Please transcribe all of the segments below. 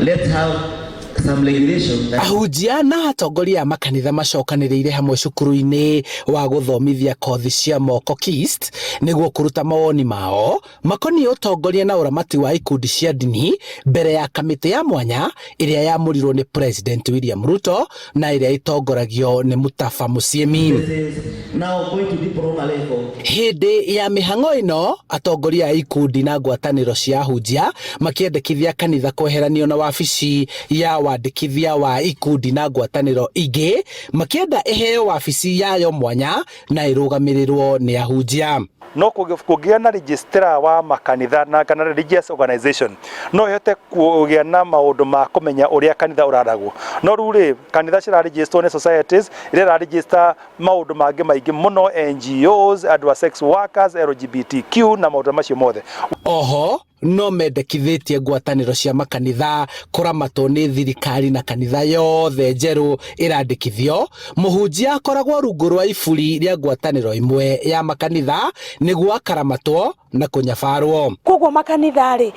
Let's have some regulation that Ahunjia na atongoria a makanitha macokanĩrĩire hamwe cukuru-inĩ wa gũthomithia kothi cia moko KIST nĩguo kũruta mawoni mao makoniĩ ũtongoria na ũramati wa ikundi cia ndini mbere ya kamĩtĩ ya mwanya ĩrĩa yamũrirwo nĩ President William Ruto na ĩrĩa ĩtongoragio nĩ Mutafa Musyimi. This is now going to diploma level. Hĩndĩ ya mĩhang'o ĩno, atongoria a ikundi na ngwatanĩro cia ahunjia makĩendekithia kanitha kweheranio na wabici ya wandĩkithia wa ikundi na ngwatanĩro ingĩ, makĩenda ĩheo wabici yayo mwanya na ĩrũgamĩrĩrwo nĩ ahunjia. No kũngĩgĩa na registrar wa makanitha na kana religious organization, no ĩhote kũgĩa na maũndũ ma kũmenya ũrĩa kanitha ũraragwo. No rĩu rĩ, kanitha ciraregisterwo nĩ societies iria iraregister maũndũ mangĩ maingĩ mũno, NGOs, andũ a sex workers, LGBTQ na maũndũ macio mothe. Oho no mendekithĩtie ngwatanĩro cia makanitha kũramatwo nĩ thirikari na kanitha yothe njerũ ĩrandĩkithio mũhunjia akoragwo rungu rwa iburi rĩa ngwatanĩro ĩmwe ya makanitha nĩguo akaramatwo na kũnyabarwo. Koguo makanitha rĩ,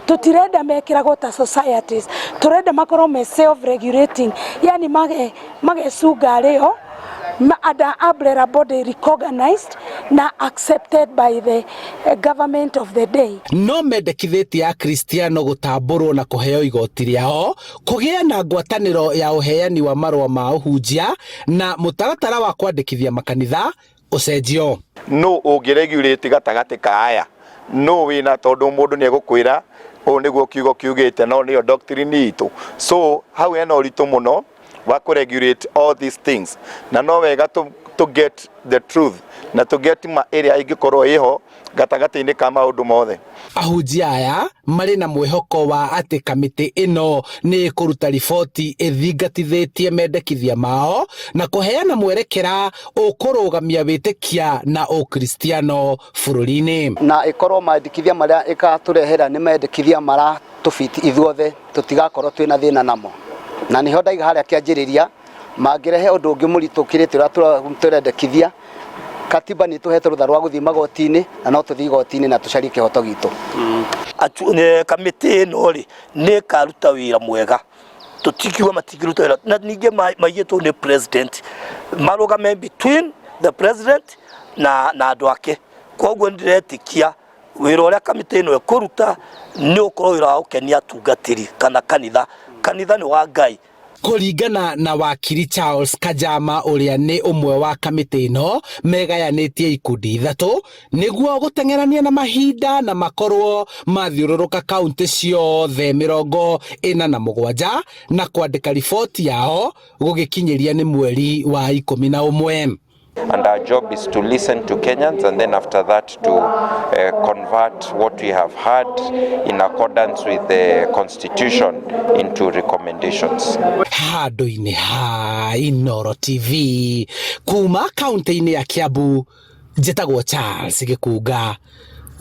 tũtirenda mekĩragwo ta societies, tũrenda makorwo me self regulating, yani magecunga rĩo under umbrella body recognized na accepted by the government of the day. No mendekithĩtie akristiano gũtambũrwo na kũheo igoti rĩao, kũgĩa na ngwatanĩro ya ũheani wa marũa ma ũhunjia na mũtaratara wa kwandĩkithia makanitha ũcenjio. No ũngĩregulate gatagatĩ ka aya no wĩna, tondũ mũndũ nĩ egũkwĩra ũũ nĩguo kiugo kiugĩte, no nĩyo doctrine itũ. So hau hena ũritũ mũno wa kũregulate all these things, na no wega to get the truth na to get ma ĩrĩa ĩngĩkorwo ĩho gatagatĩ-inĩ ka maũndũ mothe. Ahunjia aya marĩ na mwĩhoko wa atĩ kamĩtĩ ĩno nĩ ĩkũruta riboti ĩthingatithĩtie mendekithia mao na kũheana mwerekera ũkũrũgamia wĩtĩkia na ũkristiano bũrũri-inĩ. Na ĩkorwo mandĩkithia marĩa ĩgatũrehera nĩ mendekithia maratũbiti ithuothe, tũtigakorwo twĩna thĩna namo. Na nĩho ndaiga harĩa kĩanjĩrĩria, mangĩrehe ũndũ ũngĩ mũritũ ũkĩrĩte ũrĩa tũrendekithia, katiba nĩ tũhete rũtha rwa gũthiĩ magoti-inĩ, na no tũthiĩ igoti-inĩ na tũcarie kĩhoto gitũ. Kamĩtĩ ĩno rĩ, nĩ ĩkaruta wĩra mwega, tũtikiuga matingĩruta wĩra. Na ningĩ maigĩtwo nĩ president marũgame between the president na andũ ake. Koguo nĩ ndĩretĩkia wĩra ũrĩa kamĩtĩ ĩno ĩkũruta nĩ ũkorwo wĩra wa gũkenia atungatĩri kana kanitha. Kanitha nĩ wa Ngai. Kũringana na wakiri Charles Kajama, ũrĩa nĩ ũmwe wa kamĩtĩ ĩno, megayanĩtie ikundi ithatũ nĩguo gũteng'erania na mahinda na makorwo mathiũrũrũka kaunti ciothe 47 na kwandĩka riboti yao gũgĩkinyĩria nĩ mweri wa 11. And our job is to listen to Kenyans and then after that to convert what we have heard in accordance with the constitution into recommendations. Handũ-inĩ ha Inooro TV kuma kaunti-inĩ ya Kiambu, njĩtagwo Charles Gĩkunga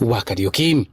wa Kariũki.